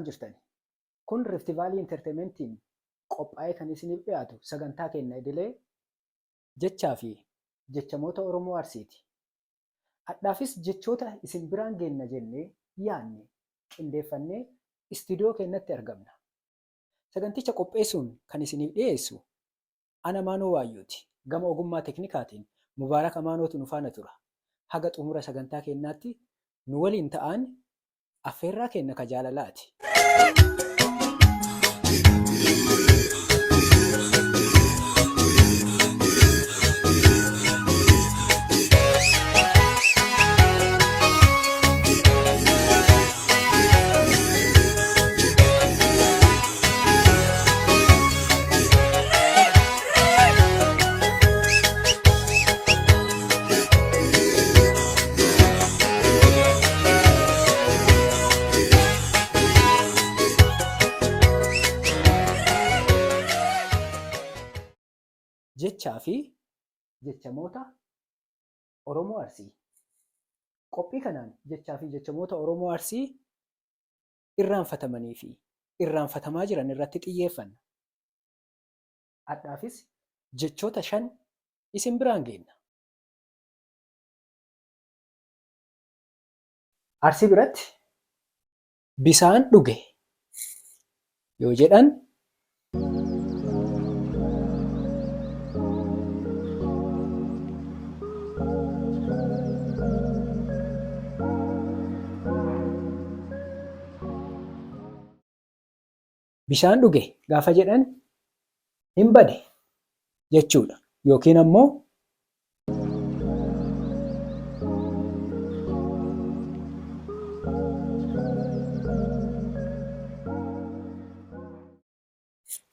Akkam jirtani? Kun Rift Valley Entertainmentiin qophaa'ee kan isiniif dhiyaatu sagantaa keenya idilee jechaa fi jechamoota Oromoo Arsiiti. Hadhaafis jechoota isin biraan geenna jennee yaadne qindeeffannee istiidiyoo keenyatti argamna. Saganticha qopheessuun kan isiniif dhiyeessu ana Maanoo Waayyuuti. Gama ogummaa teknikaatiin Mubaarak Amaanootu nu faana tura. Haga xumura sagantaa keenyaatti nu waliin ta'aan affeerraa keenya ka jaalalaati. Jechaa fi jechamoota Oromoo Arsii. Qophii kanaan jechaa fi jechamoota Oromoo Arsii irraanfatamanii fi irraanfatamaa jiran irratti xiyyeeffanna. Hadhaafis jechoota 5 isin biraan geenna. Arsii biratti bisaan dhuge yoo jedhan bishaan dhuge gaafa jedhan hin bade jechuudha. Yookiin ammoo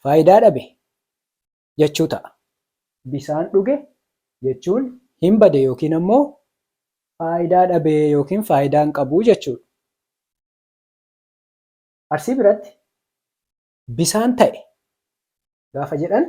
faayidaa dhabe jechuu ta'a. Bisaan dhuge jechuun hin bade yookiin ammoo faayidaa dhabe yookiin faayidaa hin qabu jechuudha. Arsii biratti bisaan ta'e gaafa jedhan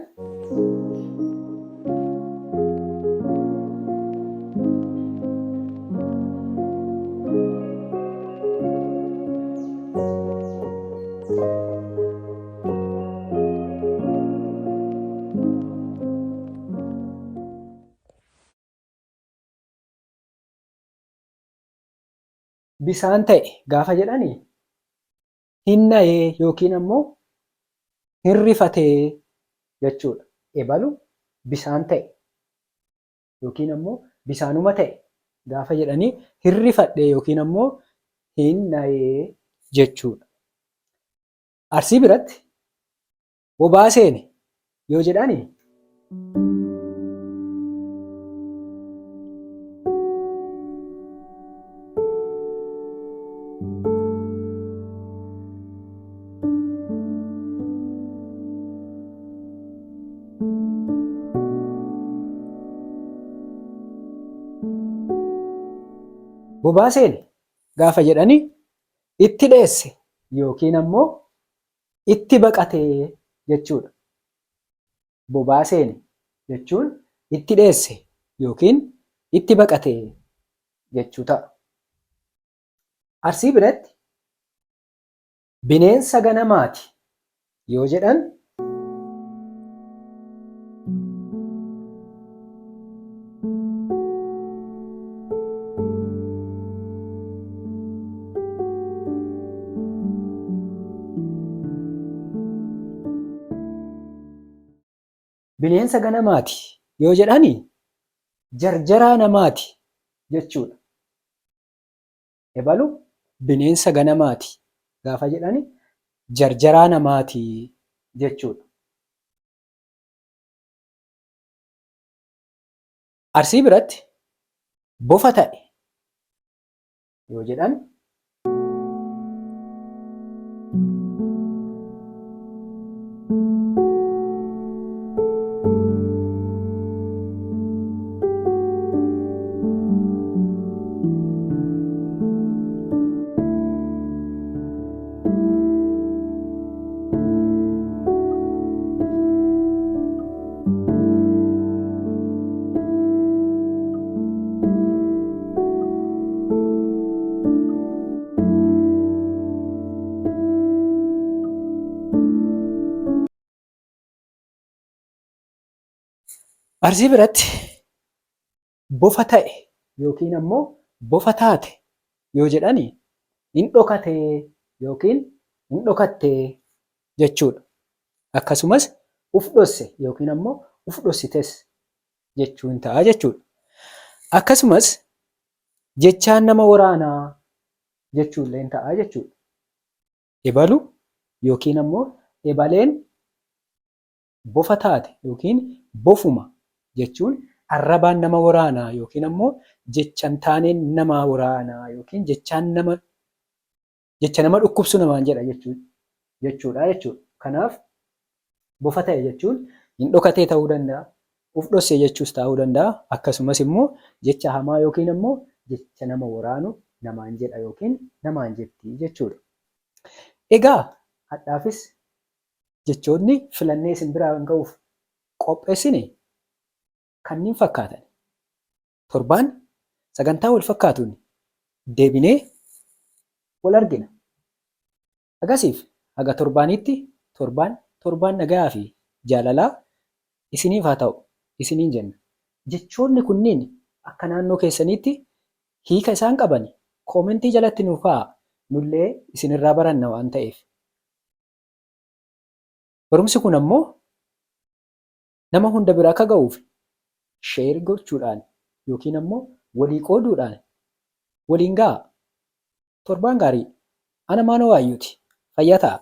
bisaan ta'e gaafa jedhani hin na'ee yookiin ammoo hin rifatee jechuudha. Ebalu bisaan ta'e yookiin ammoo bisaanuma ta'e gaafa jedhanii hin rifadhee yookiin ammoo hin na'ee jechuudha. Arsii biratti bobaa seene yoo jedhani bobaa seene gaafa jedhani itti dheesse yookiin ammoo itti baqate jechuudha. Bobaa seene jechuun itti dheesse yookiin itti baqate jechuu ta'a. Arsii biratti bineensa ganamaati yoo jedhan bineensa ganamaati yoo jedhani jarjaraa namaati jechuudha. Ebalu bineensa ganamaati gaafa jedhani jarjaraa namaati jechuudha. Arsii biratti bofa ta'e yoo jedhan Arsii biratti bofa ta'e yookiin ammoo bofa taate yoo jedhani hin dhokatee yookiin hin dhokattee jechuudha. Akkasumas uf dhosse yookiin ammoo uf dhossites jechuun ta'a jechuudha. Akkasumas jechaan nama waraanaa jechuulleen ta'a jechuudha. Ebalu yookiin ammoo ebaleen bofa taate yookiin bofuma jechuun arrabaan nama waraanaa yookiin ammoo jecha hin taaneen nama waraanaa yookiin jechaan nama jecha nama dhukkubsu namaan jedha jechuudha jechuudha. Kanaaf bofa ta'e jechuun hin dhokatee ta'uu danda'a, uf dhossee jechuus ta'uu danda'a, akkasumas immoo jecha hamaa yookiin ammoo jecha nama waraanu namaan jedha yookiin namaan jetti jechuudha. Egaa hadhaafis jechoonni filannee isin biraan ga'uuf qopheessine kanneen fakkaatan. Torbaan sagantaa wal fakkaatuun deebinee wal argina. Hagasiif haga torbaaniitti torbaan torbaan nagayaa fi jaalalaa isiniif haa ta'u isiniin jenna. Jechoonni kunniin akka naannoo keessaniitti hiika isaan qaban koomentii jalatti nuuf kaa'aa. Nullee isinirraa baranna waan ta'eef. Barumsi kun ammoo nama hunda bira akka ga'uuf share gochuudhaan yookiin ammoo walii qooduudhaan waliin ga'aa. Torbaan gaarii! Ana Maanoo Waayyuuti. Fayyaa ta'aa!